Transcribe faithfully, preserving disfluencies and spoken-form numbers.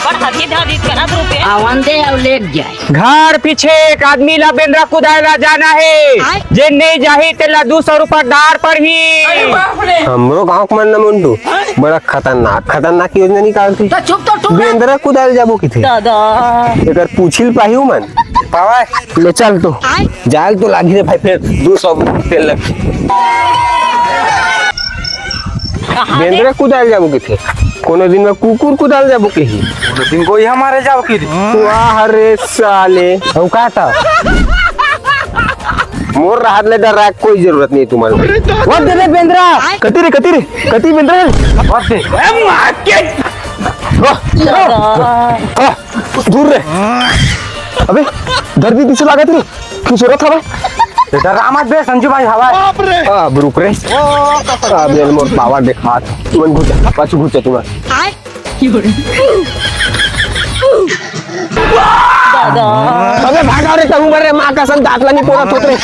पर हकी धादी करा दो रुपया। आवन दे अउ लेट जाए। घर पीछे एक आदमी ला बेंदरा कुदाए ला जाना हे। आय। जे नहीं जाही, तेला दू सौ रुपया डार पड़ही। अरे बाप रे। हमरो गांव के मन न मुंडू, बड़ा खतरनाक, खतरनाक योजना निकालथे। तो चुप तो चुप। बेंदरा कुदाए ला जाबो किथे। दादा। एकर पूछिल पाही मन। पावा, ले चल तो। आय। जाल तो लागी रे भाई, फेर दू सौ तेल लग। कहाँ रे? बेंदरा कुदाल जाबो किथे, कोनो दिन में कुकुर कुदाल जाबो किही। कोनो दिन कोई हमारे जाबो किही। वाह रे साले। अउ का था? मोर राहत ले डर रहा, कोई जरूरत नहीं तुम्हारे। वो दे रे बेंदरा। कती रे, कती रे, कती बेंदरा। वो दे। वाह। वाह। दूर रे। अबे, डर भी पीछे लागत रे। क्यों जरूरत हवा? डरा मत बे संजू भाई, हवा। अब रुक रे। अब ये मोर पावर दिखा। तुमन घुस जा, पाछू घुस जा तुमन। दादा। अबे भागा रे, कहूं मर रे, माँ कसम दांत ला नहीं पोड़ा थोत रे।